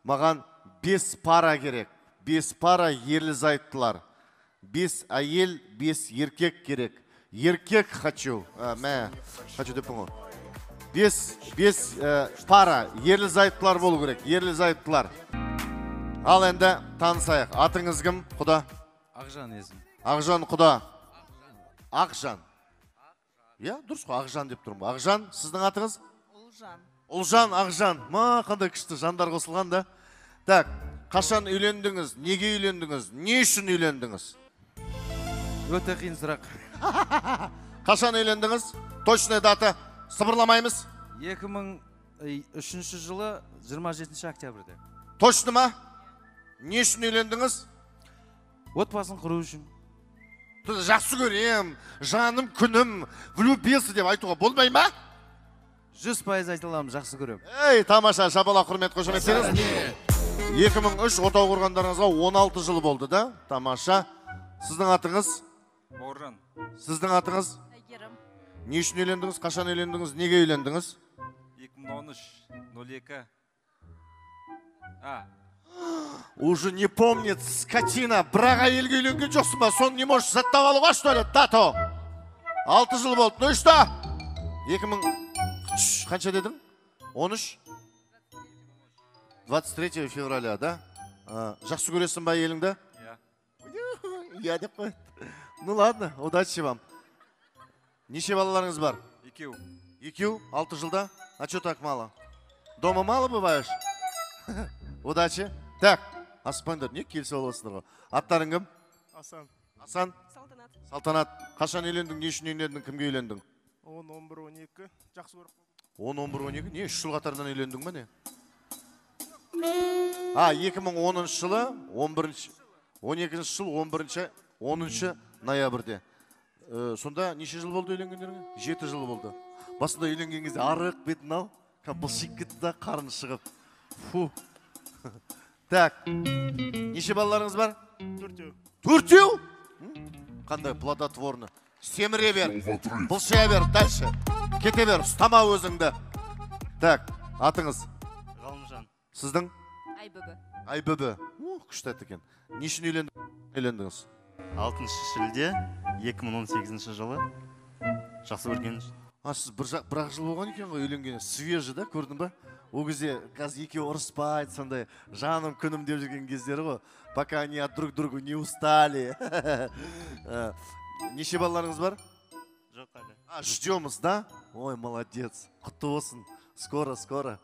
Маған 5 пара керек. 5 пара ерлі зайыптылар. 5 әйел, 5 еркек керек. Еркек хочу. Мә, хочу деппін ғой. 5 пара ерлі зайыптылар болу керек. Ерлі зайыптылар. Ал енді танысайық. Атыңыз кім, құда? Ақжан есім. Ақжан құда. Ақжан. Иә, дұрыс қой, Ақжан деп тұрмын. Ақжан, сіздің атыңыз? Ұлжан. Ұлжан, Ақжан. Ма, қандай күшті жандар қосылған да. Так, қашан үйлендіңіз? Неге үйлендіңіз? Не үшін үйлендіңіз? Өте қиын сұрақ. Қашан үйлендіңіз? Точная дата. Сыбырламаймыз. 2003 жылы 27 октябрьде. Точно ма? Не үшін үйлендіңіз? Отбасын құру үшін. Жақсы көрем, жаным, күнім, влюбился деп айтуға болмай ма? 100% айта аламын, жақсы көрем. Ей, тамаша, шапалақ, құрмет, қошеметтеріңіз. 2003 отау құрғандарыңызға 16 жыл болды да? Тамаша. Сіздің атыңыз? Бауыржан. Сіздің атыңыз? Әйгерім. Не үшін үйлендіңіз? Қашан үйлендіңіз? Неге үйлендіңіз? 2013, 02. А. Уже не помнит, скотина. Бірақ әйелге үйленген жоқсың ба? Соны не можешь жаттап алуға, что ли? Дату. 6 жыл болды. Ну и что? 2000... Қанша дедің? 13? 23 февраля, да? Жақсы көресің ба әйеліңді? Иә. Иә деп қояды. Ну ладно, удачи вам. Неше балаларыңыз бар? Екеу. Екеу? 6 жылда? А что так мало? Дома мало бываешь? Удачи. Так, аспандар, не келісіп аласыңдар ғой? Аттарың кім? Асан. Асан? Салтанат. Салтанат. Қашан үйлендің, не үшін үйлендің, кімге үйлендің? 10, 11, 12. Жақсы көріп. 10, 11, 12. Не, 3 жыл қатарынан үйлендің ба не? А, 2010 жылы, 11, 12 жыл, 11, 10 ноябрьде. Сонда неше жыл болды үйленгендеріңе? 7 жыл болды. Басында үйленген кезде арық бетін ау, былшиып кетті да қарны шығып. Фу. Так, неше балаларыңыз бар? 4. 4? Қандай плодотворны. Семіре бер, былшия бер, дальше. Кете бер, ұстама өзіңді. Так, атыңыз? Ғалымжан. Сіздің? Айбүбі. Айбүбі. Күшті ат екен. Не үшін үйлендіңіз? 6 шілде 2018 жылы. Жақсы көрген. А, сіз бір-ақ жыл болған екен ғой үйленгеніне. Свежий да, көрдің ба? Ол кезде қазір екеуі ұрыспайды, сондай жаным күнім деп жүрген кездері ғой. Пока они от друг друга не устали. Неше балаларыңыз бар? Жоқ әлі. А, ждемыз, да? Ой, молодец. Құтты болсын. Скоро, скоро.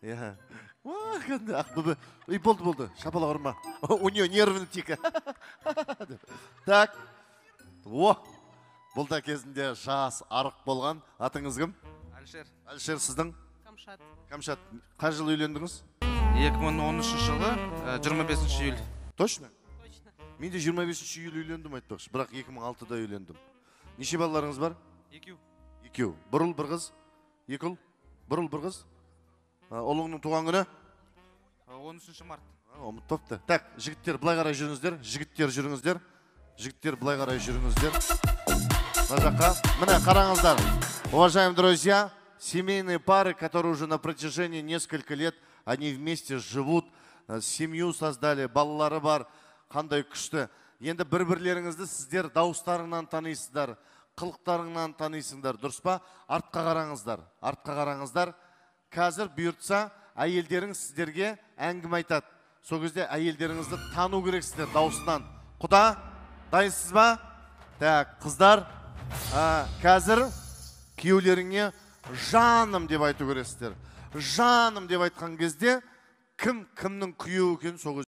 Иә. Ой, қандай Ақбүбі. Ой, болды, болды. Шапалақ ұрма. У нее нервный тик. Так. О! Бұл да кезінде жас, арық болған. Атыңыз кім? Әлішер. Әлішер, сіздің? Камшат. Камшат, қай жылы үйлендіңіз? 2013 жылы, 25 июль. Точно? Точно. Мен де 25 июль үйлендім айтпақшы, бірақ 2006-да үйлендім. Неше балаларыңыз бар? Екеу. Екеу. Бір ұл, бір қыз? Екі ұл? Бір ұл, бір қыз? Ұлыңның туған күні? 13 март. Ұмытпапты. Так, жігіттер былай қарай жүріңіздер. Жігіттер жүріңіздер. Жігіттер былай қарай жүріңіздер. Мына жаққа. Міне қараңыздар. Уважаемые друзья, семейные пары, которые уже на протяжении несколько лет, они вместе живут, семью создали, балалары бар, қандай күшті. Енді бір-бірлеріңізді сіздер дауыстарыңнан танисыздар, қылықтарыңнан танисыңдар, дұрыс па? Артқа қараңыздар, артқа қараңыздар. Қазір бұйыртса, әйелдеріңіз сіздерге әңгіме айтады. Сол кезде әйелдеріңізді тану керексіздер дауысынан. Құда, дайынсыз ба? Так, қыздар, қазір күйеулеріңе жаным деп айту керексіздер. Жаным деп айтқан кезде кім кімнің күйеуі екенін сол кезде